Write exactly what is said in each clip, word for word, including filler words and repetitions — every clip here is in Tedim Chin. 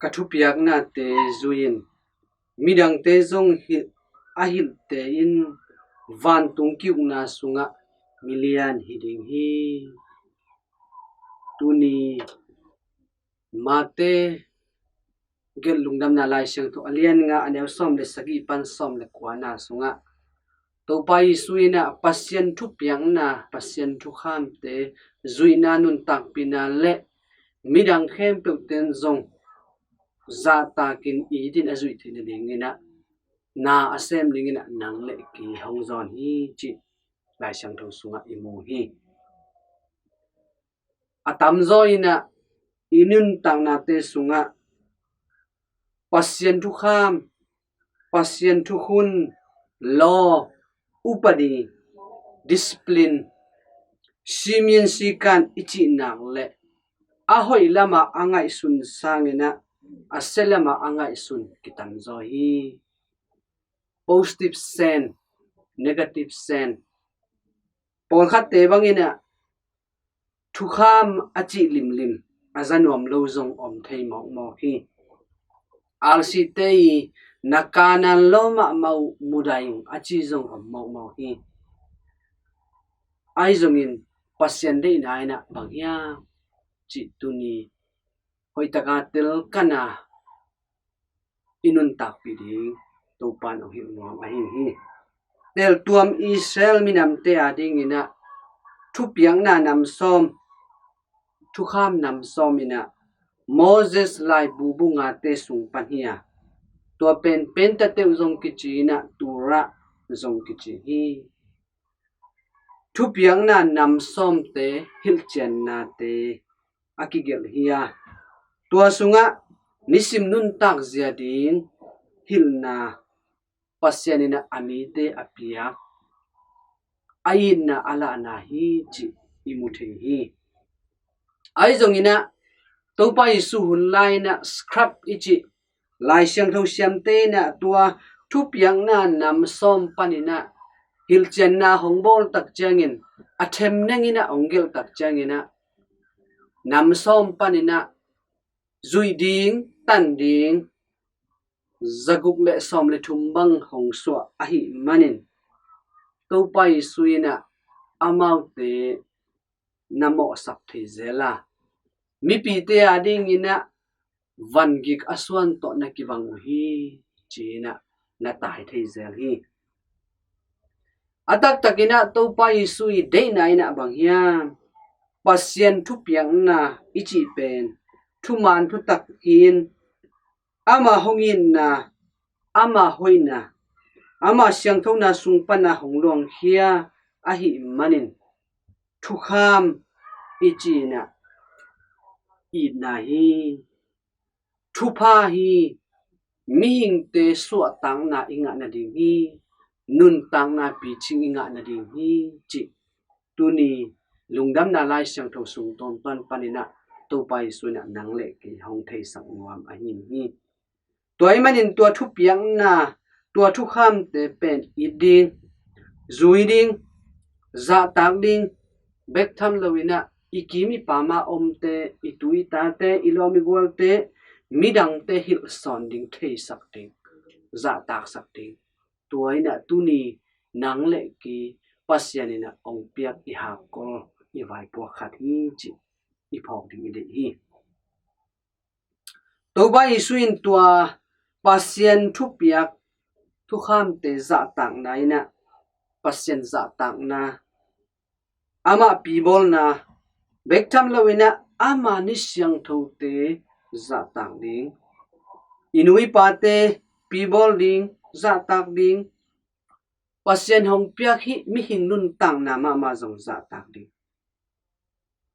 ka thupiaknate zui-in midangte zong hilh, a hilhte in vantung ki-ukna sungah milian hi ding hi. Tuni Mate gelh Lungdamna Lai Siangtho a lian nga, a neu sawm le sagih pan sawm le kuana sungah Topa Jesu in ah Pasian thupiakna, Pasian thukhamte zuihna, nuntakpihna le midang khempeuhte in zong zahtakin it in a zuih theih nadingin ah na a sem dingin ah nang le kei hong zawn hi cih Lai Siangtho sungah i mu hi. A tamzaw in ah i nuntaknate sungah Pasian thukham, Pasian thukhun, law, upadi, discipline, simin sikan i cihnak le a hoih lamah a ngaihsun sangin ah a sia lamah a ngaihsun kitamzaw hi. Positive sense, negative sense. Pawlkhatte bangin ah thukham a cih limlim a za nuam lo zong om thei mawkmawk hi. Alsite i na kanan lo mahmah uh mudai ung a ci zong om mawkmawk hi. Ahi zongin Pasian deihna in ah bang hiam cih tuni hoihtaka telkana i nuntakpih ding Topan hong hilh nuam ahi hi. Teltuam Israel minamte a dingin ah thupiakna nam sawm, thukham nam sawm in ah Moses laibu bu ngate sung pan hi a, tua pen Pentateuch zong kici in ah Torah zong kici hi. Thupiakna nam sawmte hilhciannate a kigelh hi a, tua sungah nisim nuntak zia ding hilhna Pasian in ah a mite a piak, a itna a lahna hi cih i mu thei hi. Ahi zongin ah Topa Jesu hun lai in ah scribe i cih Lai Siangtho siamte in ah tua thupiakna nam sawm panin ah hilhcianna hong bawl tak ciangin, a themneng in ah hong gelh tak ciangin ah nam sawm panin ah zuih ding, tan ding zaguk le sawm le thum bang hong suah ahih manin Topa Jesu in ah amaute na mawhsak thei zel a, mipite a dingin ah vangik a suan tawh na kibang uh hi ci-in ah na tai thei zel hi. A taktakin ah Topa Jesu i deihna in ah bang hiam? Pasian thupiakna i cih pen thuman thutak hi-in ama hong itna, ama hoihna, ama siangthona sung pana hong luangkhia ahih manin thukham i cih in ah itna hi, thupha hi, mihingte suahtakna i ngah nading hi, nuntakna picing i ngah nading hi cih tuni Lungdamna Lai Siangtho sung tawntung panin ah Topa Jesu in ah nang le kei hong theisak nuam ahi hi. Tua ahih manin tua thupiakna, tua thukhamte pen it ding, zui ding, zahtak ding bek tham lo in ah i kim i pam a omte, i tu i tate, i lawm i gualte, midangte hilhsawn ding, theisak ding, zahtaksak ding, tua in ah tuni nang le kei Pasian in ah hong piak i hakkol, i vaipuak khat hi cih i phawk ding i deih hi. Topa Jesu in tua Pasian thupiak, thukhamte zahtakna in ah Pasian zahtakna, amah pibawlna bek tham lo in ah ama ni siangthote zahtak ding, i nu i pate pibawl ding, zahtak ding, Pasian hong piak hih mihing nuntakna mahmah zong zahtak ding,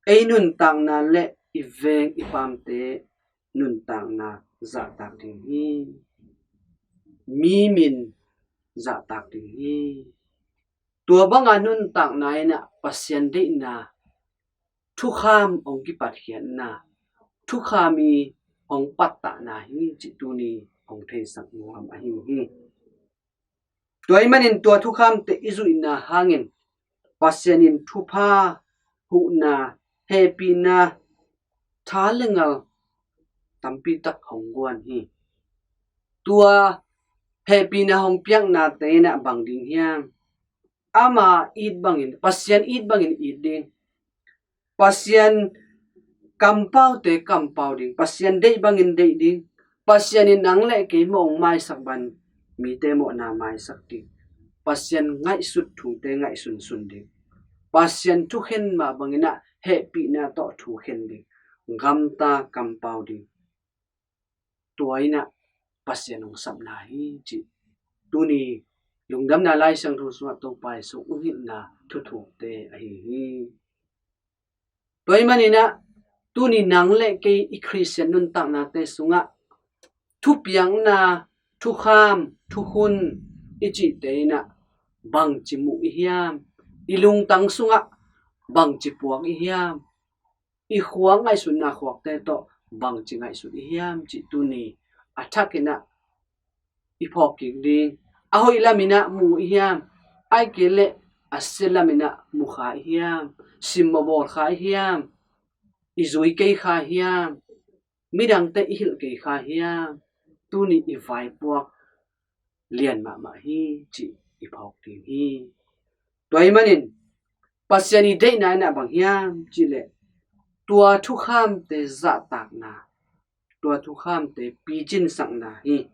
ei nuntakna le i veng i pamte nuntakna zahtak ding hi. Mi min zahtak ding hi. Tua banga nuntakna in ah Pasian deihna, thukham hong kipatkhiatna, thukham i hong pattahna hi cih tuni hong theisak nuam ahi hi. Tua ahih manin tua thukhamte i zuihna hangin Pasian in thupha, huhna, hehpihna, tha le ngal, tampi tak hong guan hi. Tua hehpihna hong piaknate in ah bang ding hiam? Ama it bangin, Pasian it bangin it ding. Pasian kampaute kampau ding. Pasian deih bangin deih ding. Pasian in nang le kei mawh hong maisak bangin mite mawhna maisak ding. Pasian ngaihsut thute ngaihsunsun ding. Pasian thukhen mah bangin ah hehpihna tawh thukhen ding. Gamta kampau ding. Tua in ah Pasian hong sapna hi cih tuni Lungdamna Lai Siangtho sungah Topa Jesu hong hilhna thuthukte ahi hi. Tua ahih manin ah tuni nang le kei i Khristian nuntaknate sungah thupiakna, thukham, thukhun i cihte in ah bangci muh i hiam? I lungtang sungah bangci puak i hiam? I khuak ngaihsutna khuakte tawh bangci ngaihsut i hiam cih tuni a thakin ah i phawk kik ding. A hoih lamin ah mu i hiam? Ahih kei leh a sia lamin ah mu kha i hiam? Simmawh bawl kha i hiam? I zui kei kha hiam? Midangte i hilh kei kha hiam? Tuni i vaipuak lian mahmah hi cih i phawk ding hi. Tua ahih manin Pasian i deihna in ah bang hiam cih leh tua thukhamte zahtakna, tua thukhamte picinsakna hi.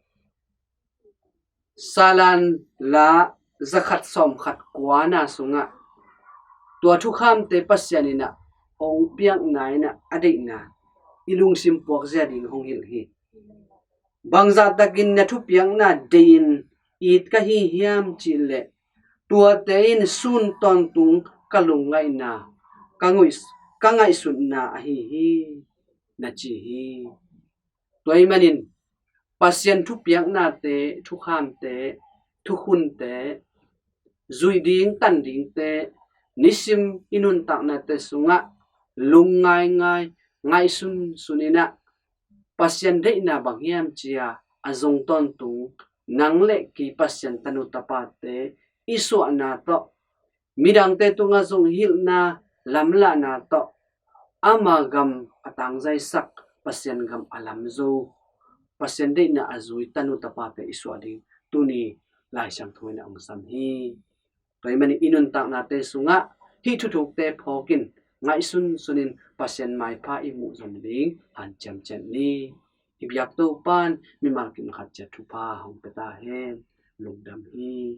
Salan la zakhat sawmkhat kuana sungah tua thukhamte Pasian in ah hong piakna in ah a deihna i lungsim puakzia ding hong hilh hi. Bangzahtakin na thupiakna deihin it ka hi hiam cih leh tuate in sun tawntung ka lungngaihna, ka nguih-, ka ngaihsutna ahi hi, na ci hi. Tua ahih manin Pasian thupiaknate, thukhamte, thukhunte, zuih ding, tan dingte nisim i nuntaknate sungah lungngaingai, ngaihsunsun in ah Pasian deihna bang hiam ci-a a zong tawntung nang le kei Pasian tanu tapate i suahna tawh, midangte tungah zong hilhna, lamlahna tawh, ama gam a tangzaisak, Pasian gam a lamzo, Pasian deihna a zui tanu tapate i suah ding tuni Lai Siangtho in ah hong sam hi. Tua ahih manin i nuntaknate sungah hih thuthukte phawkin ngaihsunsun in Pasian maipha i muh zom ding hanciam ciat ni. I biak Topa in mimal kim khat ciat thupha hong pia ta hen. Lungdam hi.